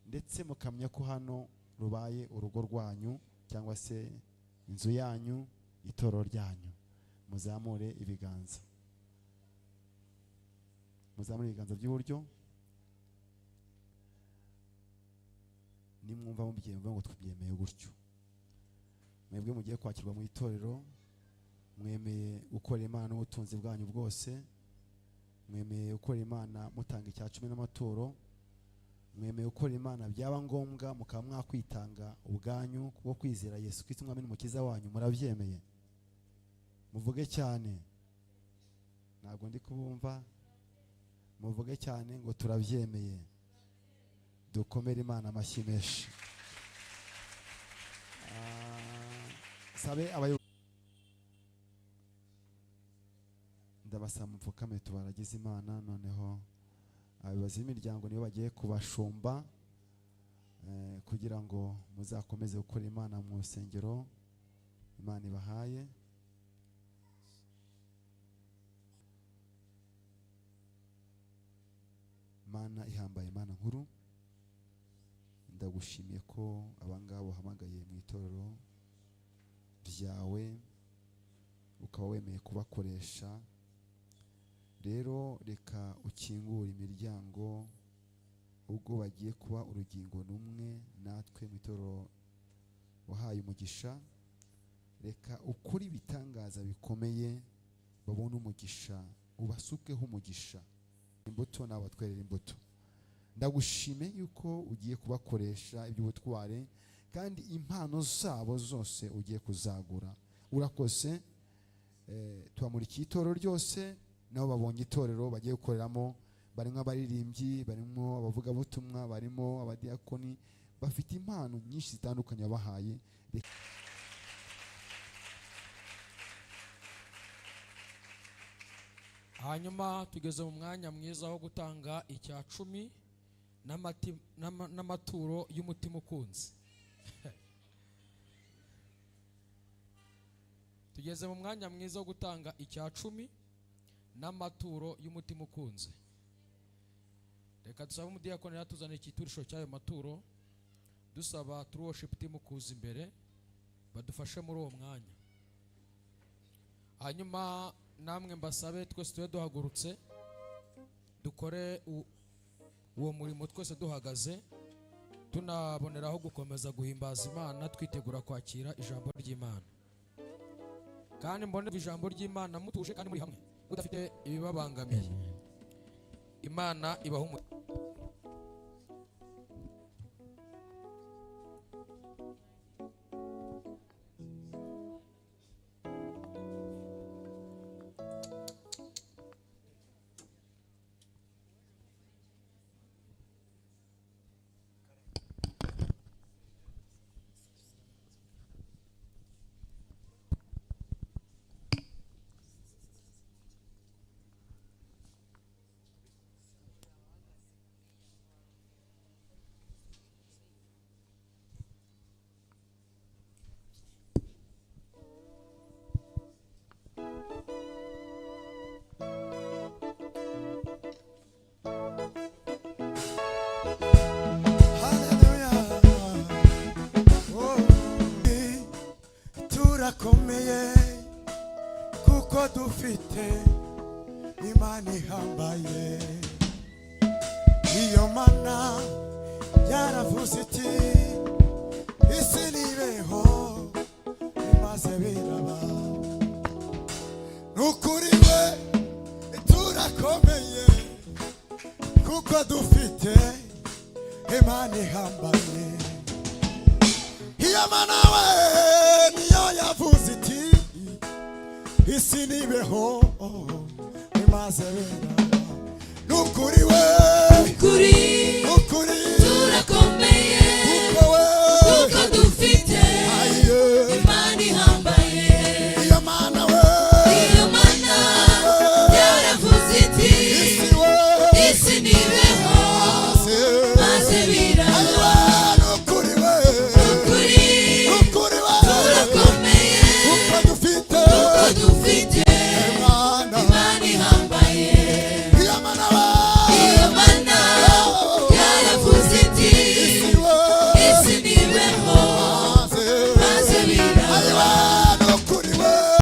Ndetse mukamenya ko hano rubaye urugo rwanyu cyangwa se inzu yanyu, itorero ryanyu. Muzamure ibiganza, muzamure ibiganza by'iburyo. Nimwumva mubyemeye ngo tubyemeye gutyo. Mwebwe mugiye kwakirwa mu itorero, mwemeye gukorera Imana n'ubutunzi bwanyu bwose, mwemeye gukorera Imana mutanga icya cumi n'amaturo, mwemeye gukorera Imana byaba ngombwa mukaba mwakwitanga ubwanyu kubwo kwizera Yesu Kristo Umwami n'Umukiza wanyu. Murabyemeye? Muvuge cyane, ntabwo ndi kubumva. Muvuge cyane ngo turabyemeye. Dukomere Imana amashyi menshi. Sabe abayobozi, ndabasaba mupfukame tubaragize Imana. Noneho abayobozi b'imiryango nibo bagiye kubashumba kugira ngo muzakomeze gukora Imana mu rusengero Imana ibahaye. Mana ihambaye, Imana nkuru, ndagushimiye ko abangaba uhamagaye mu itorero ryawe ukaba wemeye kubakoresha. Rero reka ukingure imiryango ubwo bagiye kuba urugingo rumwe natwe mu itorero wahaye umugisha. Reka ukore ibitangaza bikomeye, babone umugisha, ubasukeho umugisha, imbuto nawe batwerere imbuto. Ndagushime yuko ugiye kubakoresha iby'ubutware kandi impano zabo zose ugiye kuzagura. Urakoze. Tubamurikiye itorero ryose, nabo babonye itorero bagiye gukoreramo. Barimo abaririmbyi, barimo abavugabutumwa, barimo abadiyakoni, bafite impano nyinshi zitandukanye wabahaye. Hanyuma tugeze mu mwanya mwiza wo gutanga icya cumi n'amaturo y'umutima ukunze. Tugeze mu mwanya mwiza wo gutanga icya cumi n'amaturo y'umutima ukunze. Reka dusabe umudiyakoni yatuzanira ikiturisho cy'ayo maturo, dusaba True Worship Team kuza imbere badufashe muri uwo mwanya. Hanyuma namwe mbasabe twese tube duhagurutse, dukore uwo murimo twese duhagaze, tunaboneraho gukomeza guhimbaza Imana twitegura kwakira ijambo ry'Imana. Kandi mbone ijambo ry'Imana mutuje kandi muri hamwe, mudafite ibibabangamiye. Imana ibaha umugisha. Turakomeye kuko dufite Imana ihambaye. Iyo Mana yaravuze iti isi nibeho, imaze biraba. Nukuri we turakomeye kuko dufite Imana ihambaye. Iyo Mana we niyo yavuze iti isi nibeho, imaze biraba. Nukuri we Kuri nukuri.